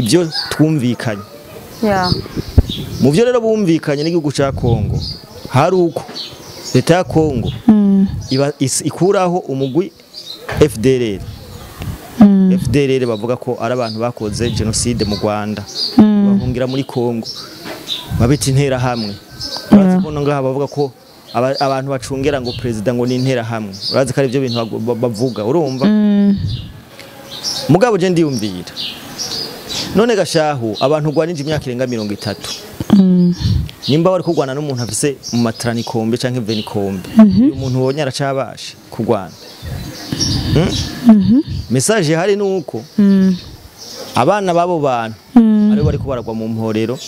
Ibyo twumvikanye mu byo rero bumvikanye n'igihugu cya Kongo, hari uko leta ya Kongo iba ikuraho umugwi FDLR. FDLR bavuga ko ari abantu bakoze genocide mu Rwanda, bahungira muri Kongo, babita intera hamwe. Urazi ko ngaha bavuga ko abantu bacungera ngo president ngo ni intera hamwe, urazi ko ari byo bintu bavuga, urumva? Mugabo je ndiyumvira, none gashahu abantu rwanije imyaka irenga 30, nimba wari kurwana n'umuntu afise mu matranikombe canke venikombe, uyu muntu wonye aracabasha kurwana. Message hari nuko abana babo bantu aribo bari kubaragwa mu mporero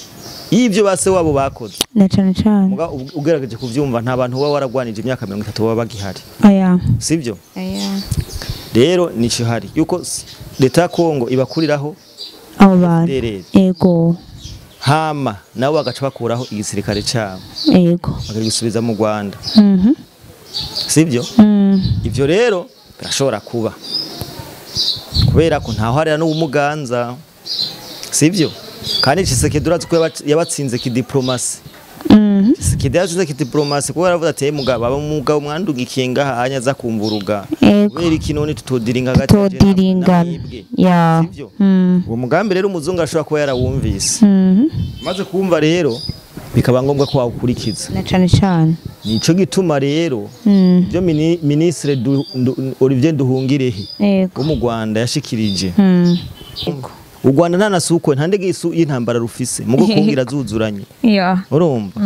y'ivyo base wabo bakoze. Na cane cane muga ugerageje kuvyumva, nta bantu baba waragwanije imyaka 30 baba bagihari. Aya. Sivyo? Aya. Rero nico hari yuko leta ya Kongo ibakuriraho abo bantu. Ego. Hama nabo bagaca bakuraho igisirikare cyabo. Ego. Bakagisubiza mu Rwanda. Sivyo? Ivyo rero birashobora kuba, kubera ko ntaho harira n'ubumuganza. Sivyo? Kandi Tshisekedi urazi ko yabatsinze kidiplomasi. Tshisekedi yabatsinze kidiplomasi kuko yaravuze ati mugabo aba mugabo mwandugikiye ngaha anya za kumvuruga. Kubera iki none tutodiringa hagati? Tutodiringana. Ya. Sivyo? Uwo mugambi rero umuzungu ashobora kuba yarawumvise. Maze kumva rero bikaba ngombwa ko wawukurikiza. Na cane cane. Nico gituma rero ibyo ministre Olivier Nduhungirehe wo mu Rwanda yashikirije. U Rwanda nta nasukwe, nta ndege y'intambara rufise, mugo kungira zuzuranye. Urumva?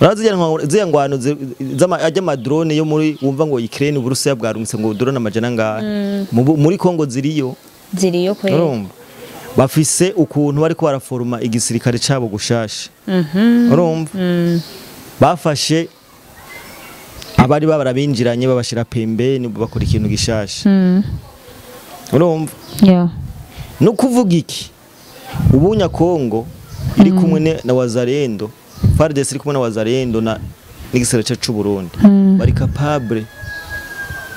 Urazi zya ngwano z'ama drone yo muri wumva ngo Ukraine Uburusiya bwarungitse ngo drone amajana ngahe. Muri Kongo ziriyo. Ziriyo kweli. Urumva? Bafise ukuntu bariko baraforma igisirikare cabo gushasha. Urumva? Bafashe abari babarabinjiranye babashira pembeni bakora ikintu gishasha. Urumva? No kuvuga iki, ubunya Kongo iri kumwe na Wazalendo, FARDC iri kumwe na Wazalendo na n'igisirikare cy'u Burundi, bari capable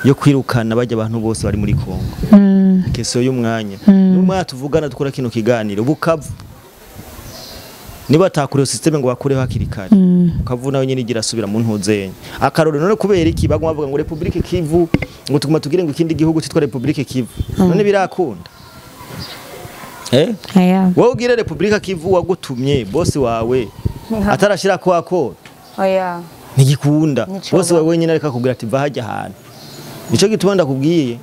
yo kwirukana bajya abantu bose bari muri Kongo. Keso y'umwanya n'umwanya tuvugana dukora kino kiganiro, Bukavu niba atakuriye system ngo bakureho hakiri kare, Bukavu nawe nyine igira asubira mu ntuzenye akarore. None kubera iki baguma bavuga ngo Republique Kivu, ngo tuguma tugire ngo ikindi gihugu cyitwa Republique Kivu? None birakunda? Wowe ugire Republika Kivu wagutumye bosi wawe atarashira ko akora. Oya. Ntigikunda. Bosi wawe wenyine areka akubwira ati va hajya ahantu. Nico gituma ndakubwiye.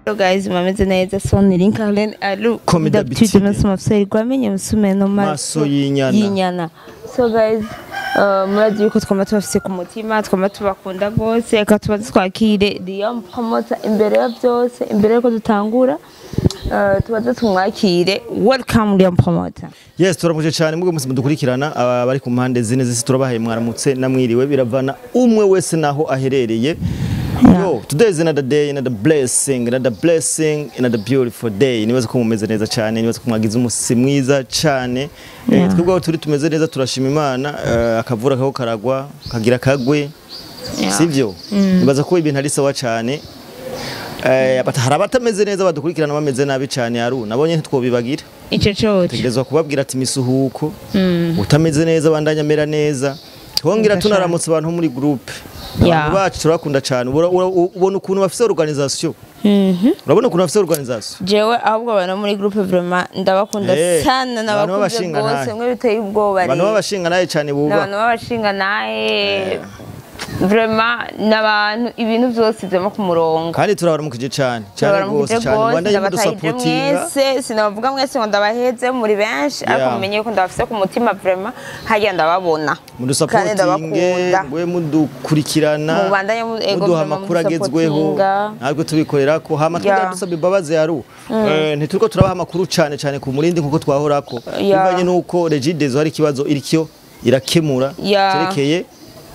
Hello guys, mameze neza, so ni Lincoln alu Comme d'habitude. Gwamenye musume no maso y'inyana. So guys, murazi yuko twama tubafise ku mutima, twama tubakunda gose, reka tubanze twakire Liam Promoter imbere ya byose, imbere yuko dutangura, tubanze tumwakire. Welcome Liam Promoter. Yes, turamuje cyane mubwo musi mudukurikirana abari ku mpande zine zisi, turabahaye mwaramutse namwiriwe, biravana umwe wese naho aherereye. Yo, today is another day, another blessing, another blessing, another beautiful day. Nibaza ko mumeze neza cyane, nibaza ko mwagize umusi mwiza cyane. Twebwe turi tumeze neza, turashima Imana, akavura kako karagwa, kagira kagwe. Sivyo? Nibaza ko ibintu ari sawa cyane. Hari abatameze neza badukurikirana bameze nabi cyane, aru nabonye ntitwobibagira. Ico cyo. Tegerezwa kubabwira ati misuhuko, utameze neza bandanya mera neza. Twongera tunaramutse abantu muri groupe. Abantu bacu turakunda cyane, ubona ukuntu bafise organisation. Urabona ukuntu bafise organisation. Jewe ahubwo abantu muri groupe vraiment ndabakunda sana, nabakunze gose, mwe biteye ubwoba rero. Abantu babashinga naye cyane buba. Abantu babashinga naye vraiment nabantu ibintu byose byama ku murongo. Kandi turabaramukije cyane, cyane gose cyane. Bandanye mudusapotinga. Mwese sinabavuga mwese ngo ndabaheze muri benshi, ariko mumenye ko ndabafise ku mutima vraiment, hajya ndababona. Mudusapotinge, ngwe mudukurikirana, muduha amakuru agezweho, ntabwo tubikorera ko hama twigera dusaba imbabazi yaru. Ntituriko turabaha amakuru cyane cyane ku murindi nkuko twahorako. Bivanye nuko Regideso hari ikibazo irikyo irakemura cerekeye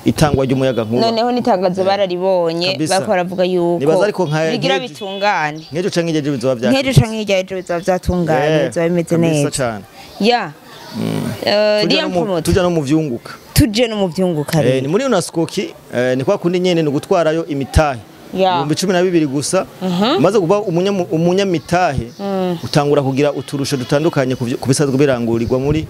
itangwa ry'umuyaga nkuba. Noneho nitangazo bararibonye bakora bavuga yuko bigira bitungane. Nkejo canke ejo bizoba byatunganye. Nkejo canke ejo bizoba byatunganye, bizoba bimeze neza. Ya. Liam Promoter. Tuja no mu vyunguka. Tuje no mu vyunguka rero. Ni muri UNESCO ki ni kwa kundi nyene ni gutwarayo imitahe. Yeah. 12,000 gusa. Umaze kuba umunyamitahe utangura kugira uturusho dutandukanye ku bisanzwe birangurirwa muri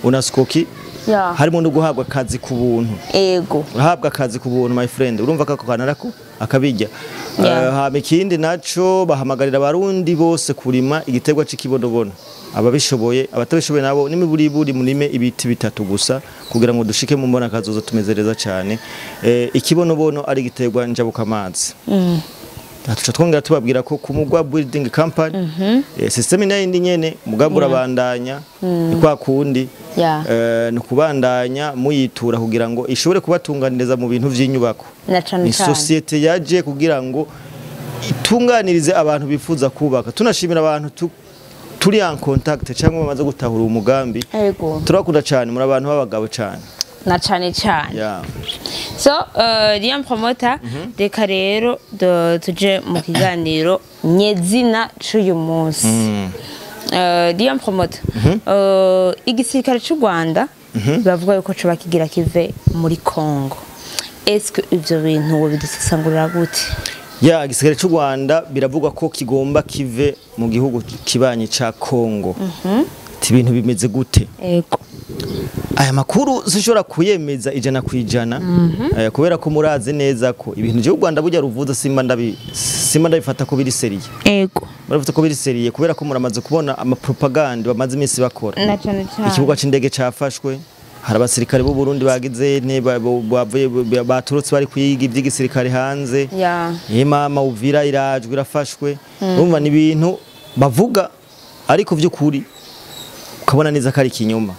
Unaskoki. Yeah. Harimo no guhabwa akazi ku buntu. Ego. Urahabwa akazi ku buntu, my friend, urumva kako kanarako akabijya. Yeah. Hama ikindi naco, bahamagarira abarundi bose kurima igiterwa c'ikibonobono, ababishoboye. Abatabishoboye nabo n'imiburiburi murime ibiti bitatu gusa kugira ngo dushike mu mbona kazoza tumeze neza cyane. Ikibonobono ari igiterwa njabukamazi. Tuca twongera tubabwira ko ku Mugwa Building Company, system nayo nyene mugambi urabandanya, ni kwa kundi. Ni ukubandanya muyitura kugira ngo ishobore kubatunganiriza mu bintu vy'inyubako. Na cane Ni cane. société yaje kugira ngo itunganirize abantu bifuza kubaka. Tunashimira abantu turi en contact cyangwa bamaze gutahura umugambi. Turakunda cyane, muri abantu b'abagabo cyane. Na cane cane. So, Liam Promoter, reka rero tuje mu kiganiro nyezina c'uyu munsi. Liam Promoter, igisirikare c'u Rwanda bavuga yuko coba kigira kive muri Congo. Est-ce que ivyo bintu wobidusesangurira gute? Ya, igisirikare cy'u Rwanda biravugwa ko kigomba kive mu gihugu kibanyi ca Congo. Ati ibintu bimeze gute? Ego. Aya makuru sinshobora kuyemeza 100%, kubera ko murazi neza ko ibintu by'u Rwanda burya ruvuze simba ndabifata ko biri sérieux. Baravuze ko biri sérieux kubera ko muramaze kubona amapropaganda bamaze iminsi bakora. Na cane cane. Ikibuga c'indege cafashwe, hari abasirikare b'u Burundi bagize ne bavuye, baturutse bari kwiga ivy'igisirikare hanze. Ye mama, Uvira irajwe, irafashwe. Urumva ni ibintu bavuga ariko vy'ukuri ukabona neza ko ari ikinyoma.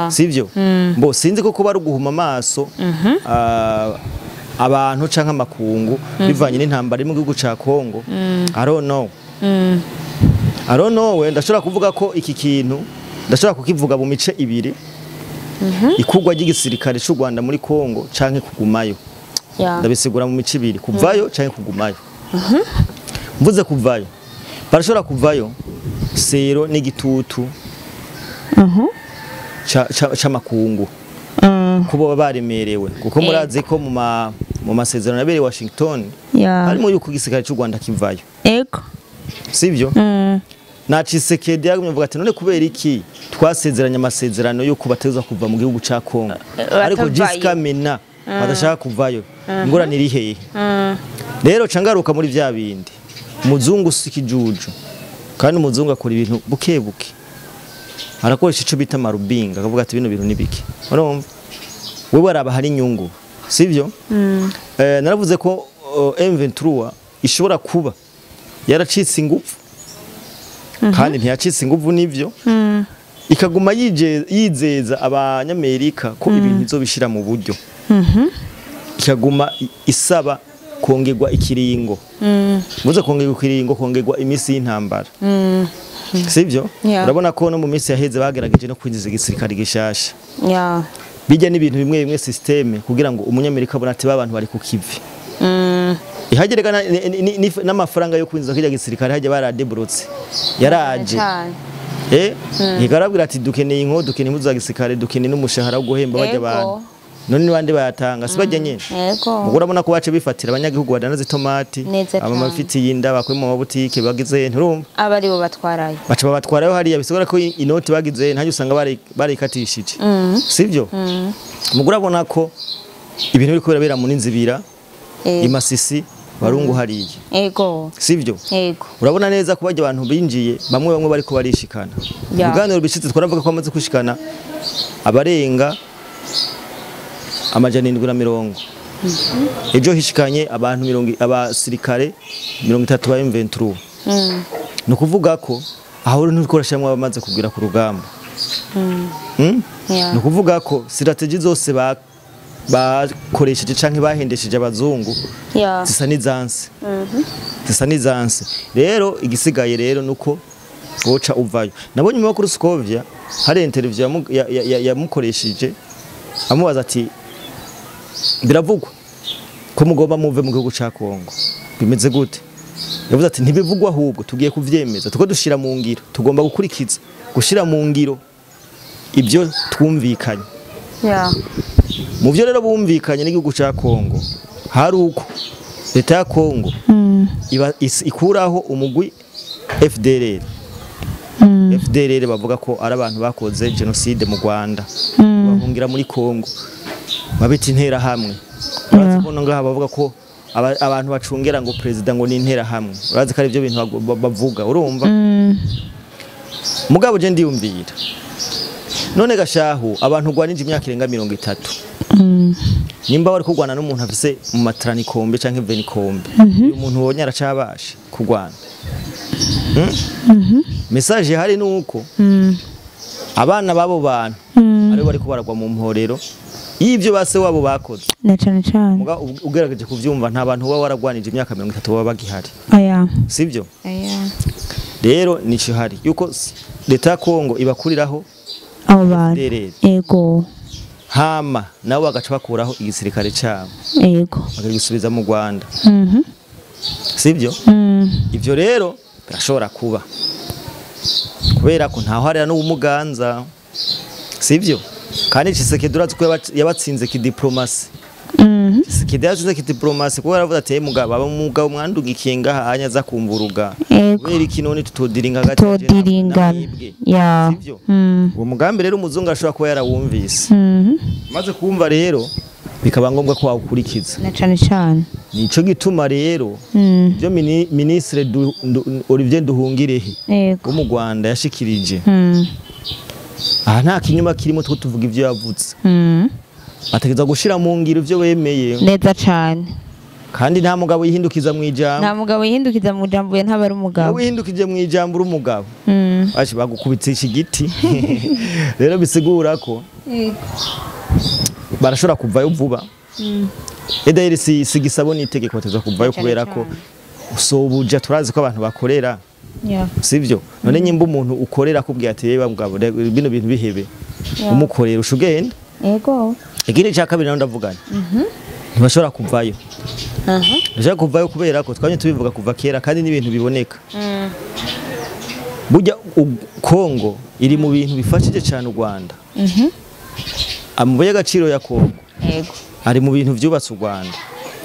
Sivyo? Mbo sinzi ko kuba ari uguhuma amaso abantu canke amakungu bivanye n'intambara iri mu gihugu ca Congo. I don't know. I don't know, we ndashobora kuvuga ko iki kintu ndashobora kukivuga mu mice ibiri: ikurwa ry'igisirikare c'u Rwanda muri Congo canke kugumayo. Ndabisigura mu mice ibiri: kuvayo canke kugumayo. Mvuze kuvayo, barashobora kuvayo sero n'igitutu c'amakungu kubo baba baremerewe, kuko murazi ko mu masezerano yabereye Washington harimo yuko igisirikare c'u Rwanda kivayo. Sivyo? Na Tshisekedi yagumye avuga ati: "None kubera iki twasezeranye amasezerano yuko bateza kuva mu gihugu ca Congo, ariko Batavayo. jusqu'à maintenant badashaka kuvayo? Ingorane iri hehe?" Rero ca ngaruka muri vya bindi: umuzungu si ikijuju, kandi umuzungu akora ibintu buke buke, arakoresha ico bita marubinga, akavuga ati: "Bino bintu ni bike." Urumva wewe araba hari inyungu, sivyo? Naravuze ko M23 ishobora kuba yaracitse ingufu, kandi ntiyacitse ingufu nivyo, ikaguma yizeza abanyamerika ko ibintu izobishira mu buryo, ikaguma isaba kongerwa ikiringo. Muze kongerwa ikiringo, kongerwa iminsi y'intambara, sivyo? Yeah. Urabona ko no mu minsi yaheze bagerageje no kwinjiza igisirikare gishasha. Bijya n'ibintu bimwe bimwe, système kugira ngo umunyamerika abone ati ba bantu bari ku kivi. Ihagereka n'amafaranga yo kwinjiza kirya gisirikare hajya baradebrotse, yaraje. Cane. Ikarabwira ati: "Dukeneye inko, dukeneye impuzu za gisirikare, dukeneye n'umushahara wo guhemba bajya abantu." None ni bande bayatanga? Si bajya nyene? Ego. Mugo urabona ko bace bifatira abanyagihugu badandaza itomati, Neza cane. abamafiti y'inda bakuye mu mabutike bagize, nturumva? Aba aribo batwarayo. Baca babatwarayo hariya, bisigura ko inoti bagize ntajya usanga barayikatishije, sivyo? Mugo urabona ko ibintu biriko birabera muri Nzibira, imasisi barungu hariya, sivyo? Ego. Urabona neza ko bajya abantu binjiye bamwe bamwe bariko barishikana. Ibiganiro bishitse twaravuga ko bamaze kwishikana abarenga 770. Ejo hishikanye abantu mirongo, abasirikare 30 ba M23. Ni ukuvuga ko aho uri nturiko urashiramwo abamaze kugera ku rugamba. Yeah. Ni ukuvuga ko stratégie zose bakoresheje canke bahendesheje abazungu zisa n'izanse, zisa n'izanse. Rero igisigaye rero nuko woca uvayo. Nabonye mu makuru Scovia hari interview yamukoresheje, amubaza ati: "Biravugwa ko mugomba muve mu gihugu ca Kongo, bimeze gute?" Yavuze ati: "Ntibivugwa, ahubwo tugiye kuvyemeza tuko dushira mu ngiro, tugomba gukurikiza gushira mu ngiro ibyo twumvikanye." Mu byo rero bumvikanye n'igihugu ca Kongo hari uko Leta ya Kongo ikuraho umugwi FDLR. FDLR bavuga ko ari abantu bakoze genocide mu Rwanda, bahungira muri Kongo, babita intera hamwe. Urazi ko ngaha bavuga ko abantu bacungera ngo president ngo ni intera hamwe. Urazi ko ari byo bintu bavuga, urumva? Mugabo je ndiyumvira, none gashahu abantu gwanije imyaka irenga 30, nimba bari kurwana n'umuntu afise mu matranikombe canke venikombe, uyu muntu wonye aracabasha kurwana. Message hari nuko abana babo bantu ari bari kubaragwa mu mporero y'ibyo base wabo bakoze. Na cane cane muga ugerageje kuvyumva, nta bantu baba waragwanije imyaka 30 baba bagihari. Aya. Sivyo? Aya. Rero nico hari yuko leta ya Kongo ibakuriraho abo bantu. Ego. Hama nabo bagaca bakuraho igisirikare cyabo. Ego. Bakagisubiza mu Rwanda. Sivyo? Ivyo rero birashobora kuba kubera ko ntaho harira n'ubumuganza. Sivyo? Kandi Tshisekedi urazi ko yabatsinze kidiplomasi. Tshisekedi yatsinze kidiplomasi kuko yaravuze ati mugabo aba mugabo mwandugikiye ngaha anya za kumvuruga. Kubera iki none tutodiringa hagati ya. Sivyo? Uwo mugambi rero umuzungu ashobora kuba yarawumvise. Maze kumva rero bikaba ngombwa ko wawukurikiza. Na cane cane. Nico gituma rero byo ministre Olivier Nduhungirehe wo mu Rwanda yashikirije. Aha nta kinyuma kirimo two tuvuga ivyo yavutse. Bategeza gushira mu ngiro ivyo wemeye. Neza cane. Kandi nta mugabo yihindukiza mu ijambo. Nta mugabo yihindukiza mu ijambo ntaba ari umugabo. Wihindukije mu ijambo uri umugabo. Ashi bagukubitse iki giti. Rero bisigura ko barashobora kuvayo vuba. Edaheri si gisabo n'itegeko bateza kuvayo kubera ko usobuja turazi ko abantu bakorera. Sivyo? None nyimba umuntu ukorera akubwiye ati yeba mugabo bino bintu bihebe. Umukorera ushugenda. Yego. Ikindi cya kabiri naho ndavugana. Ntibashobora kuvayo. Ntibashobora kuvayo kubera ko twanye tubivuga kuva kera kandi n'ibintu biboneka. Burya Kongo iri mu bintu bifashije cyane u Rwanda. Amabuye y'agaciro ya Kongo. Yego. Ari mu bintu byubatse u Rwanda.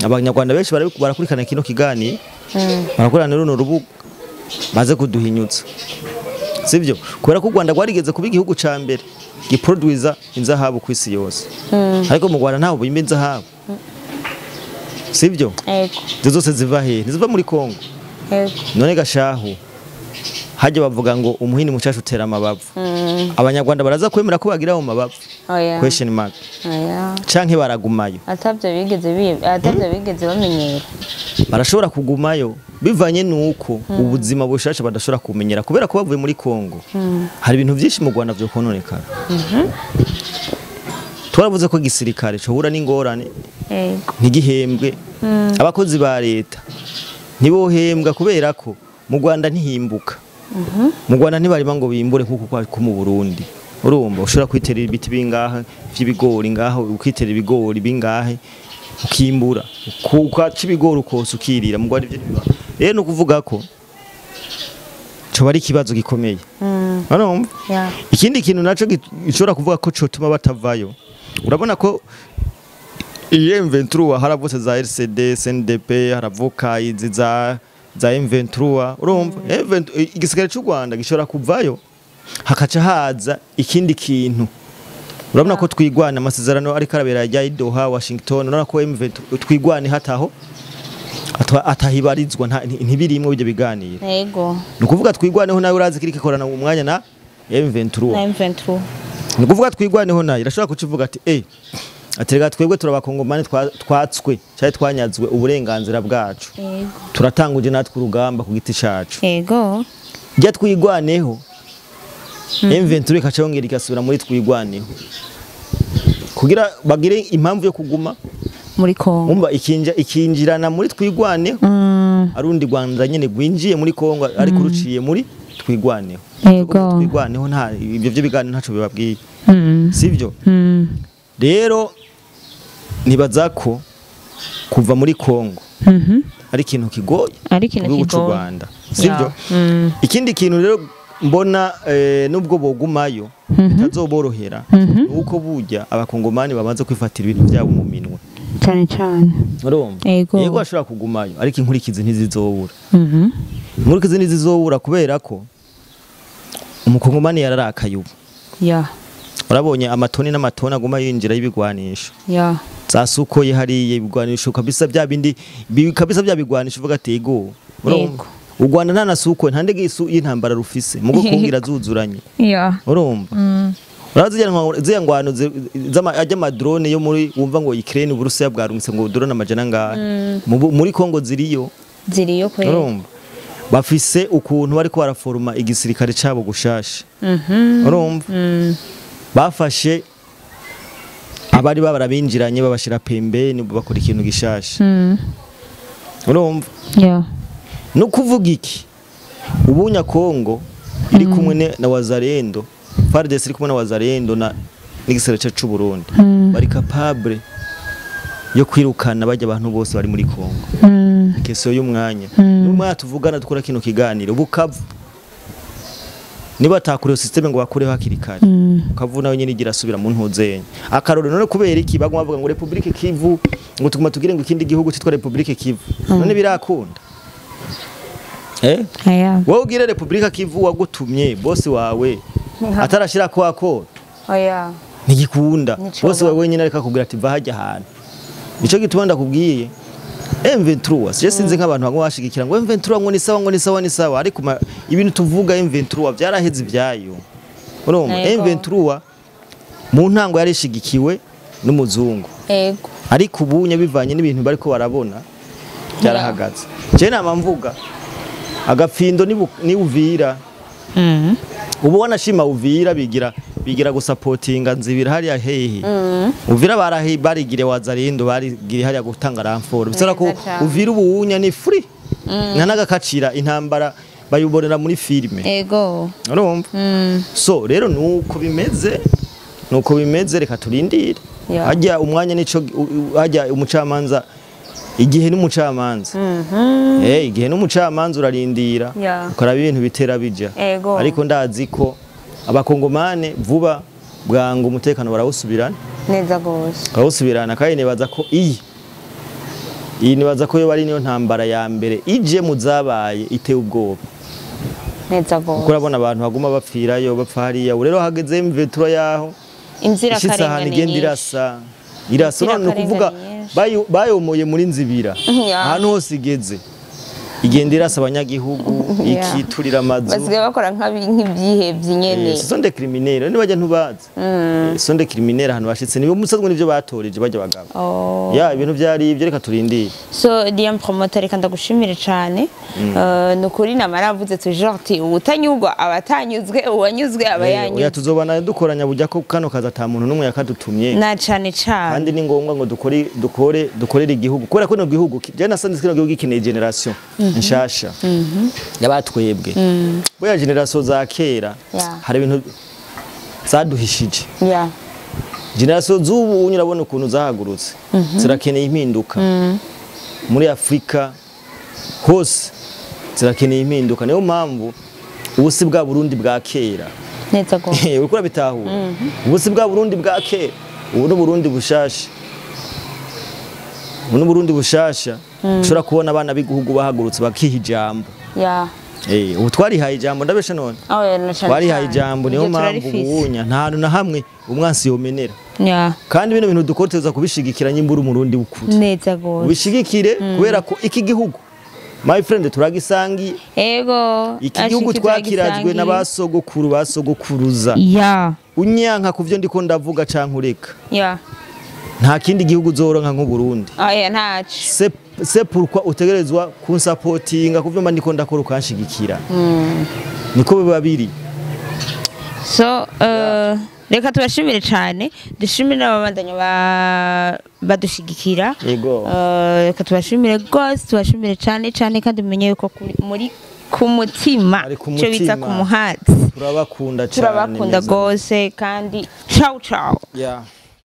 Abanyarwanda benshi barakurikana kino kiganiro. Barakorana runo rubuga baze kuduhinyutsa. Sivyo? Kubera ko u Rwanda rwarigeze kuba igihugu ca mbere giproduiza inzahabu ku isi yose. Ariko mu Rwanda ntaho bimba inzahabu. Sivyo? Yego. Izo zose ziva he? Ntiziva muri Kongo. Yego. None gashahu hajya bavuga ngo umuhini mucasha utera amabavu. Abanyarwanda baraza kwemera ko bagira mu mabavu. Question mark. Canke baragumayo. Atavyo bigeze bamenyera. Barashobora kugumayo bivanye nuko ubuzima bushasha badashobora kumenyera kubera ko bavuye muri Kongo. Hari ibintu byinshi mu Rwanda byo kononekara. Twaravuze ko gisirikare cohura n'ingorane. Yego. Ntigihembwe. Abakozi ba leta ntibohembwa kubera ko mu Rwanda ntihimbuka. Mu Rwanda ntibarima ngo bimbure nkuko kwa mu Burundi. Urumva ushobora kwitera ibiti bingahe vy'ibigori ngaho ukitera ibigori bingahe ukimbura ukaca ibigori ukose ukirira. Mu Rwanda ivyo ntibiba. Rero no kuvuga ko coba ari ikibazo gikomeye. Urumva? Ikindi kintu naco gishobora kuvuga ko cotuma batavayo. Urabona ko iyi M23 haravutse za RCD, CNDP, haravuka izi za M23. Urumva? Igisirikare cy'u Rwanda gishobora kuvayo hakaca haza ikindi kintu. Urabona ko twigwana amasezerano ariko arabera ya Doha, Washington. Urabona ko M23 twigwane hataho atahibarizwa ntibirimwe ibyo biganiro. Yego. Ni ukuvuga twigwaneho nawe urazi kiriki korana umwanya na M23. Na M23. Ni ukuvuga twigwaneho nayo irashobora kucivuga ati aterega twebwe turabakongomani twatswe cyari twanyazwe uburenganzira bwacu. Yego. Turatanguje natwe urugamba ku giti cacu. Yego. Jya twigwaneho. M23 ikacongera igasubira muri twigwaneho. Kugira bagire impamvu yo kuguma muri Kongo. Umva ikinjirana muri twigwaneho. Arundi Rwanda nyene gwinjiye muri Kongo ariko ruciye muri twigwaneho. Yego. Twigwaneho nta ibyo byo biganiro ntaco bibabwiye. Sivyo? Rero nibaza ko kuva muri Kongo ari ikintu kigoye, ari ikintu kigoye Rwanda. Sivyo? Ikindi kintu rero mbona nubwo bogumayo bitazoborohera nuko burya abakongomani babanza kwifatira ibintu byabo mu minwe. Cyane cyane. Urumva? Yego. Yego ashobora kugumayo, ariko inkurikizi ntizizobura. Inkurikizi ntizizobura kubera ko umukongomani yararakaye ubu. Urabonye amatoni n'amatoni aguma yinjira y'ibigwanisho. Zasukoye hariye ibigwanisho kabisa, bya bindi kabisa bya bigwanisho uvuga ati ego. Urumva? U Rwanda nta nasuko, nta ndege y'intambara rufise mugo kungira zuzuranye. Urumva? Urazi ziriya ngwano ajya drone yo muri wumva ngo Ukraine Uburusiya bwarungitse ngo drone amajana ngahe. Muri Kongo ziriyo. Ziriyo kweli. Urumva? Bafise ukuntu bariko baraforma igisirikare cabo gushasha. Urumva? Bafashe abari barabinjiranye babashira pembeni bakora ikintu gishasha. Urumva? No kuvuga iki? Ubunya Kongo iri kumwe na Wazalendo, FARDC iri kumwe na Wazalendo na n'igisirikare c'u Burundi. Bari capable yo kwirukana bajya abantu bose bari muri Kongo. Keso y'umwanya. N'umwanya tuvugana dukora kino kiganiro Bukavu. Niba atakureho system ngo bakureho hakiri kare. Bukavu nayo nyene igira asubira mu ntuzenye. Akarore none kubera iki baguma bavuga ngo Republique Kivu, ngo tuguma tugire ngo ikindi gihugu citwa Republique Kivu. None birakunda. Wowe ugire Republika Kivu wagutumye bosi wawe atarashira ko akora. Oya. Ntigikunda. Bosi wawe wenyine areka kubwira ati va hajya ahantu. Nico gituma ndakubwiye M23 je sinzi nk'abantu bamwe bashigikira ngo M23 ngo ni sawa ngo ni sawa ni sawa, ariko ibintu tuvuga M23 byaraheze ibyayo. Urumva? M23 mu ntango yarishigikiwe n'umuzungu. Yego. Ariko ubu bivanye n'ibintu bariko barabona byarahagaze. Je nama mvuga agapfindo ni Uvira. Ubu wanashima Uvira bigira gusapotinga nzibira hariya hehe. Uvira barahi barigire Wazalendo barigire hariya gutanga ramforo. Bisora ko Uvira ubunya ni free. Nkanagakacira intambara bayubonera muri filme. Ego. Urumva? So rero nuko bimeze reka turindire. Hajya umwanya nico hajya umucamanza igihe n'umucamanza. Igihe n'umucamanza urarindira ukaraba ibintu bitera bija. Ariko ndazi ko abakongomane vuba bwangu umutekano barawusubirana. Neza gose. Barawusubirana kandi nibaza ko iyi nibaza ko yo bari niyo ntambara ya mbere ije muzabaye iteye ubwoba. Neza gose. Kuko urabona abantu baguma bapfirayo bapfa hariya. Rero hageze M23 yaho inzira karengane igenda irasa. Irasa none kuvuga bayomoye muri nzibira. Ahantu hose igeze igenda irasa abanyagihugu ikiturira amazu. Basigaye bakora nk'ibyihebye nyene. Sonde criminelle ni bajya ntubazi. Sonde criminelle ahantu bashitse nibo musazwe nivyo batoreje bajya bagabo. Ya ibintu byari ibyo reka turindire. So DM promoter reka ndagushimire cyane. Nukuri namaravuze toujours ati utanyugwa abatanyuzwe uwanyuzwe abayanyuzwe. Oya tuzobana dukoranya bujya ko kano kaza ata muntu numwe yakadutumye. Na cyane cyane. Kandi ni ngombwa ngo dukorere igihugu. Kubera ko no gihugu je nasanze kino gihugu gikeneye generation nshasha. Yabatwebwe. Boya generation za kera hari ibintu zaduhishije. Generation z'ubu urabona ukuntu zahagurutse. Zirakeneye impinduka. Muri Afrika hose zirakeneye impinduka. Niyo mpamvu ubusi bwa Burundi bwa kera. Neza go. Uriko urabitahura. Ubusi bwa Burundi bwa kera. Ubu ni Burundi bushasha. Ubu ni Burundi bushasha. Ushobora kubona abana b'iguhugu bahagurutse bakiha ijambo. Ubu twarihaye ijambo ndabesha none. Twarihaye ijambo niyo mpamvu ubunya nta hantu na hamwe umwansi yomenera. Kandi bino bintu dukora kubishigikira nyimbura umurundi w'ukuri. Neza gose. Ubishigikire kubera ko iki gihugu my friend turagisangiye. Ego. Iki gihugu twakirazwe n'abasogokuru basogokuruza. Unyanka kuvyo ndiko ndavuga canke ureka. Nta kindi gihugu uzoronka nk'u Burundi. Oya ntaco. C'est pourquoi utegerezwa kunsapotinga kuvyo mba ndiko ndakora ukanshigikira. Niko biba biri. So reka tubashimire cyane, dushimire n'ababandanya badushigikira. Reka tubashimire gose, tubashimire cyane cyane kandi mumenye yuko muri ku mutima, cyo bita ku muhatsi. Turabakunda cyane. Turabakunda gose kandi ciao ciao.